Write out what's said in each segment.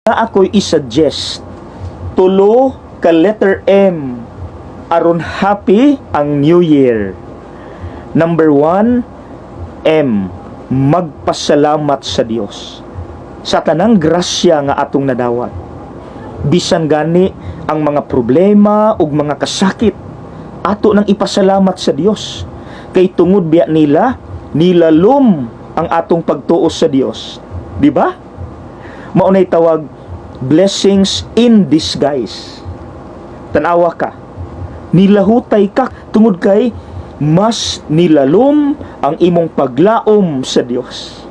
Ako'y i-suggest tulo ka letter M aron happy ang New Year. Number 1, M, magpasalamat sa Dios sa tanang grasya nga atong nadawat. Bisan gani ang mga problema ug mga kasakit, ato nang ipasalamat sa Dios. Kay tungod biya nila, nilalom ang atong pagtuo sa Dios. Di ba? Mao nay tawag blessings in disguise. Tanawa ka. Nilahutay ka tungod kay mas nilalom ang imong paglaom sa Dios.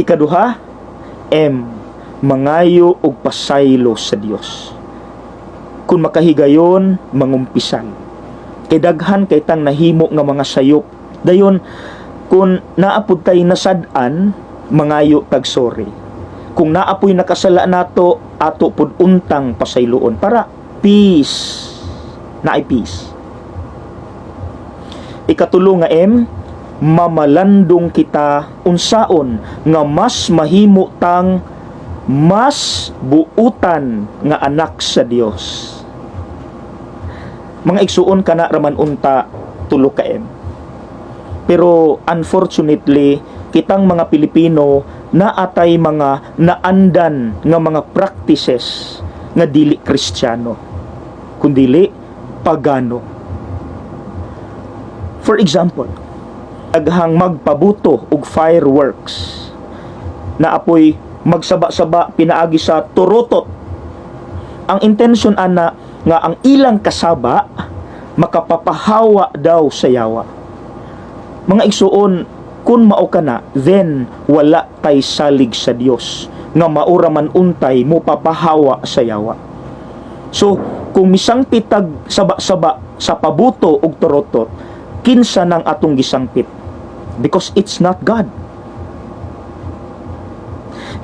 Ikaduha, M, mangayo og pasaylo sa Dios. Kung makahigayon, mangumpisal. Kay daghan kay tang nahimo nga mga sayop. Dayon, kung naa pud tay nasad-an, mangayo tag sorry. Kung naa poy nakasala nato, ato pud untang pasayloon para peace, naay peace. Ikatulo nga M, mamalandong kita unsaon nga mas mahimo tang mas buutan nga anak sa Dios. Mga igsuon, kana raman unta tulo ka M. Pero unfortunately, kitang mga Pilipino naatay mga naandan nga mga practices nga dili Kristiyano, kundili pagano. For example, daghang magpabuto og fireworks naa poy magsaba-saba pinaagi sa turotot. Ang intention ana nga ang ilang kasaba makapapahawa daw sa yawa. Mga igsuon, kung mao kana, then wala tay salig sa Dios nga maura man untay mo papahawa sa yawa. So, kung misangpit tag saba-saba sa pabuto og turotot, kinsa nang atong gisangpit? Because it's not God.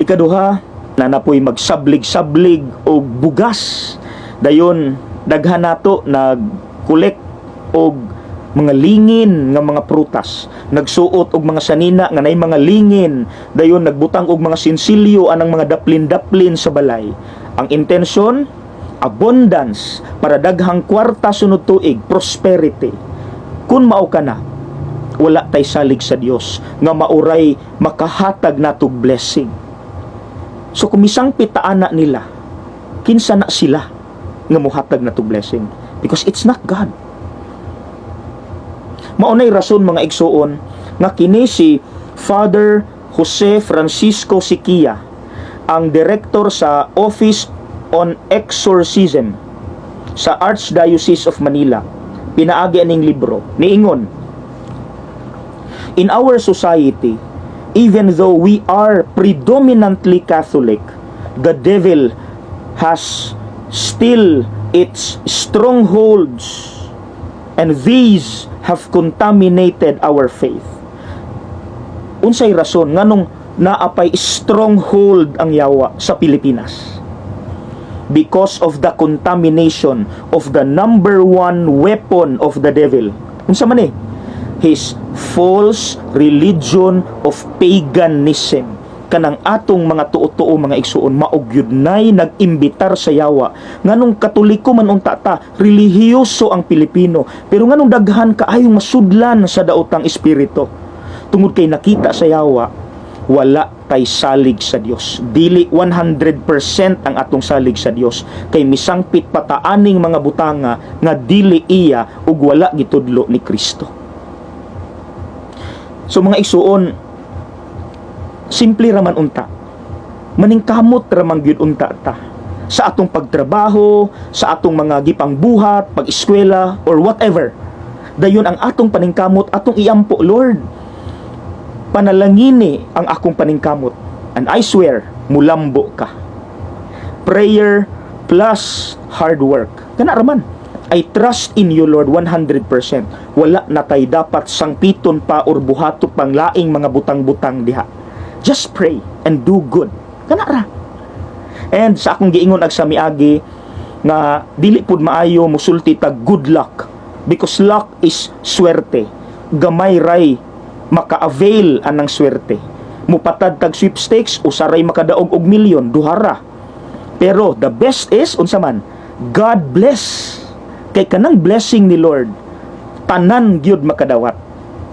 Ikaduha, naa poy magsablig-sablig og bugas. Dayon, daghan nato nag-collect og mga lingin nga mga prutas. Nagsuot og mga sanina nga nay mga lingin. Dayon nagbutang og mga sinsilyo anang mga daplin-daplin sa balay. Ang intensyon, abundance para daghang kwarta sunod tuig, prosperity. Kung mao ka na, wala tay salig sa Dios nga mauray makahatag natog blessing. So kung misangpit ta ana nila, kinsa na sila nga muhatag natog blessing? Because it's not God. Mao nay rason, mga igsuon, nga kini si Father Jose Francisco Syquia, ang director sa Office on Exorcism sa Archdiocese of Manila, pinaagi aning libro, niingon, "In our society, even though we are predominantly Catholic, the devil has still its strongholds and these have contaminated our faith." Unsay rason nganong naapay stronghold ang yawa sa Pilipinas? Because of the contamination of the number one weapon of the devil. Unsa man eh? His false religion of paganism. Kanang atong mga tuo-tuo, mga igsuon, mao gyud nay nag-imbitar sa yawa. Nganong Katoliko man unta ta, relihiyoso ang Pilipino, pero nganong daghan kaayong masudlan sa daotang espiritu? Tungod kay nakita sa yawa, wala tay salig sa Dios. Dili 100% ang atong salig sa Dios kay misangpit pa ta aning mga butanga nga dili iya ug wala gitudlo ni Kristo. So mga igsuon, simple raman unta. Maningkamot raman gyud unta ta sa atong pagtrabaho, sa atong mga gipangbuhat, pag-eskwela or whatever. Dayon ang atong paningkamot, atong iampo, "Lord, panalangini ang akong paningkamot." And I swear, mulambo ka. Prayer plus hard work. Kana raman. I trust in you, Lord, 100%. Wala na tay dapat sangpiton pa or buhato pang laing mga butang-butang diha. Just pray and do good. Kana ra. And sa akong giingon ag sa miagi nga dili pud maayo musulti tag good luck because luck is swerte. Gamay ray maka-avail anang swerte. Mupatad tag sweepstakes, usa ray makadaog og milyon, duha ra. Pero the best is unsa man? God bless. Kay kanang blessing ni Lord, tanan gyud makadawat.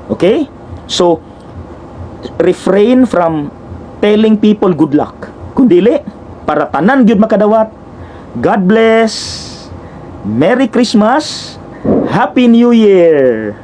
Okay? So refrain from telling people good luck. Kung dili, para tanan gyud makadawat. God bless. Merry Christmas. Happy New Year.